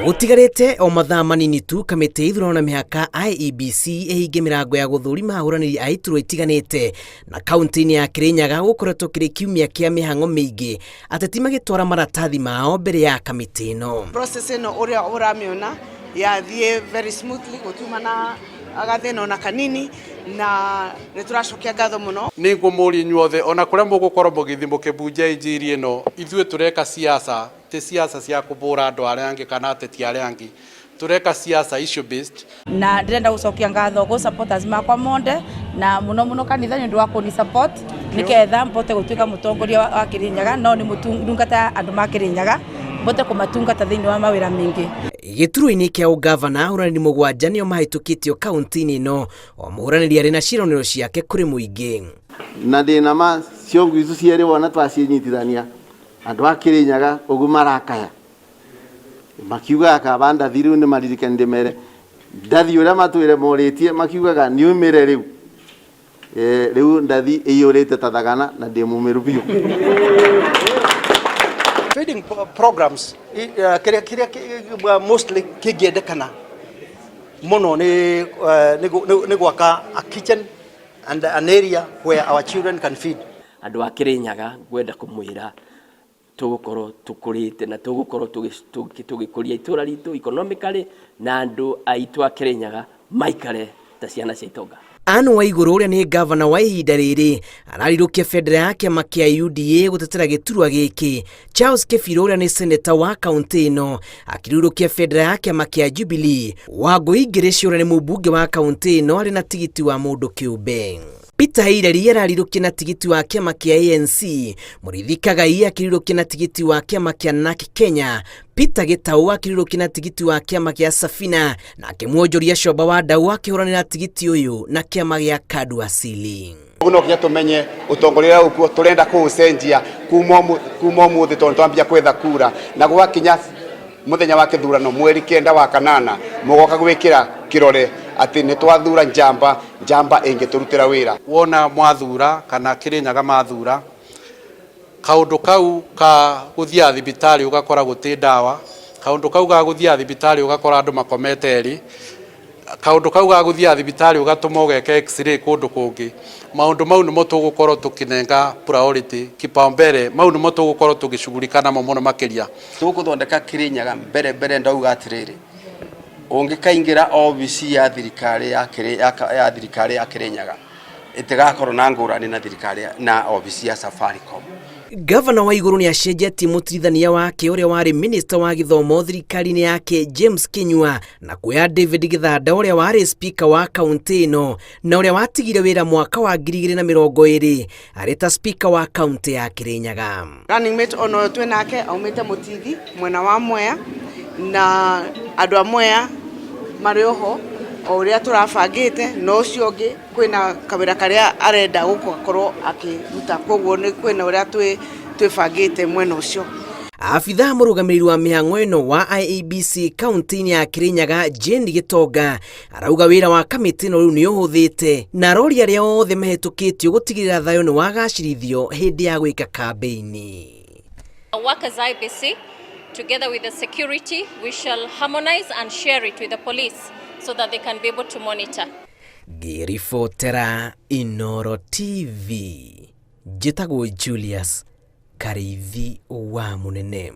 Gũtigarĩte o mathaa manini tu kamĩtĩ ya ithurano na mĩhaka IEBC ĩhinge mĩrango ya gũthũrima ahũranĩri a iturwa itiganĩte na kaunti-inĩ ya Kirinyaga gũkoretwo kĩrĩ kiumia kĩa mĩhang'o mĩingĩ ateti magĩtwara maratathi mao mbere ya kamĩtĩ ĩno. Process ĩno ũrĩa ũramĩona yathiĩ very smoothly, gũtiuma na gathĩna ona kanini, na nĩ tũracokia ngatho mũno. Nĩ ngũmũria inyuothe ona kũrĩa mũgũkorwo mũgĩthiĩ mũkĩbunja injiri ĩno, ithuĩ tũreka siasa, ti siasa cia kũbũra andũ arĩa angĩ kana ateti arĩa angĩ, tũreka siasa issue based. Na ndĩrenda gũcokia ngatho gwĩ supporters makwa monde na mũno mũno kanitha nĩ ũndũ wa kũni support nĩketha mbote gũtuĩka mũtongoria wa Kĩrĩnyaga, no nĩ ndungata ya andũ ma Kĩrĩnyaga, mbote kũmatungata thĩinĩ wa mawĩra maingĩ. Gĩturwa-inĩ kĩa ũngavana ahũranĩri mũgwanja nĩo mahĩtũkĩtio kaunti-inĩ ĩno, o mũhũranĩri arĩ na ciĩranĩro ciake kũrĩ mũingĩ. Na ndĩ na ma ciongo icu cierĩ wona twaciĩnyitithania andũ a Kĩrĩnyaga ũguo marakaya makiugaga kaba ndathi rĩu nĩ maririkani ndĩmere ndathi ũrĩa matwĩre morĩtie makiugaga nĩ umĩre rĩu. Rĩu ndathi ĩiyũrĩte ta thagana na ndĩ mumĩru biũ. Feeding programs kĩrĩa mostly kĩngĩendekana mũno nĩ gwaka a kitchen and an area where our children can feed. Andũ a Kĩrĩnyaga ngwenda kũmwĩra tũgũkorwo tũkũrĩte na tũgũkorwo tũgĩkũria itũra ritũ economically, na andũ aitũ a Kĩrĩnyaga maikare ta ciana cia itonga. Anne Waigũrũ ũrĩa nĩ ngavana wa ihinda rĩrĩ ararirũkia bendera ya kĩama kĩa UDA gũtetera gĩturwa gĩkĩ. Charles Kĩbirũ ũrĩa nĩ seneta wa kaunti ĩno akĩrirũkia bendera ya kĩama kĩa Jubilee. Wangũi Ngĩrĩci ũrĩa nĩ mũmbunge wa kaunti ĩno arĩ na tigiti wa mũndũ kĩũmbe. Peter Ireri ararirũkia na tigiti wa kĩama kĩa ANC. Mũrĩithi Kagai akĩrirũkia na tigiti wa kĩama kĩa NARC Kenya. Peter Gĩtaũ akĩrirũkia na tigiti wa kĩama kĩa Safina, nake mwonjoria Comba wa Ndau akĩhũranĩra tigiti ũyũ na kĩama gĩa KADU Asili. Ũguo no nginya tũmenye ũtongoria ũrĩa ũkuo tũrenda kũũcenjia kuma ũmũthĩ, tondũ twambia gwetha kura na gwakinya mũthenya wa kĩthurano mweri 9 wa kanana, mũgoka gwĩkĩra kĩrore atĩ nĩ twathura njamba, njamba ĩngĩtũrutĩra wĩra. Wona mwathura kana Kĩrĩnyaga mathura kaũndũ kau ka gũthiaga thibitarĩ ũgakora gũtĩ ndawa, kaũndũ kau ga gũthiaga thibitarĩ ũgakora andũ makomete erĩ, kaũndũ kau ga gũthiaga thibitarĩ ũgatũma ũgeka X-ray kũndũ kũngĩ, maũndũ mau nĩmo tũgũkorwo tũkĩnenga priority, kipaumbele, mau nĩmo tũgũkorwo tũgĩcugurika namo mũno makĩria. Tũgũthondeka Kĩrĩnyaga mbere mbere ndauga atĩrĩrĩ, ũngĩkaingĩra obici ya thirikari ya ya thirikari ya Kĩrĩnyaga ĩtigakorwo na ngũrani na thirikari na obici ya Safaricom. Gavana wa igũrũ nĩ acenjetie mũtirithania wake ũrĩa warĩ minista wa gĩthomo thirikari-inĩ yake James Kinyua, na kuoya David Gĩthanda ũrĩa warĩ spika wa kaunti ĩno na ũrĩa watigire wĩra mwaka wa 2020 arĩ ta spika wa kaunti ya Kĩrĩnyaga. Running mate ona ũyũ twĩ nake aumĩte Mũtithi mwena wa Mwea, na andũ a Mwea marĩ oho o ũrĩa tũrabangĩte, na ũcio ũngĩ kwĩna kawĩra karĩa arenda gũkorwo akĩruta, koguo nĩ kwĩna ũrĩa twĩbangĩte mwena ũcio. Abithaa mũrũgamĩrĩri wa mĩhang'o ĩno wa IEBC kaunti-inĩ ya Kĩrĩnyaga Jane Gĩtonga arauga wĩra wa kamĩtĩ ĩno rĩu nĩ ũhũthĩte, na aroria arĩa othe mahĩtũkĩtio gũtigĩrĩra thayũ nĩ wagacĩrithio hĩndĩ ya gwĩka kambĩini. Work as IEBC together with the security, we shall harmonize and share it with the police so that they can be able to monitor. Ngĩribotera Inoro TV, njĩtagwo Julius Karĩithi wa Mũnene.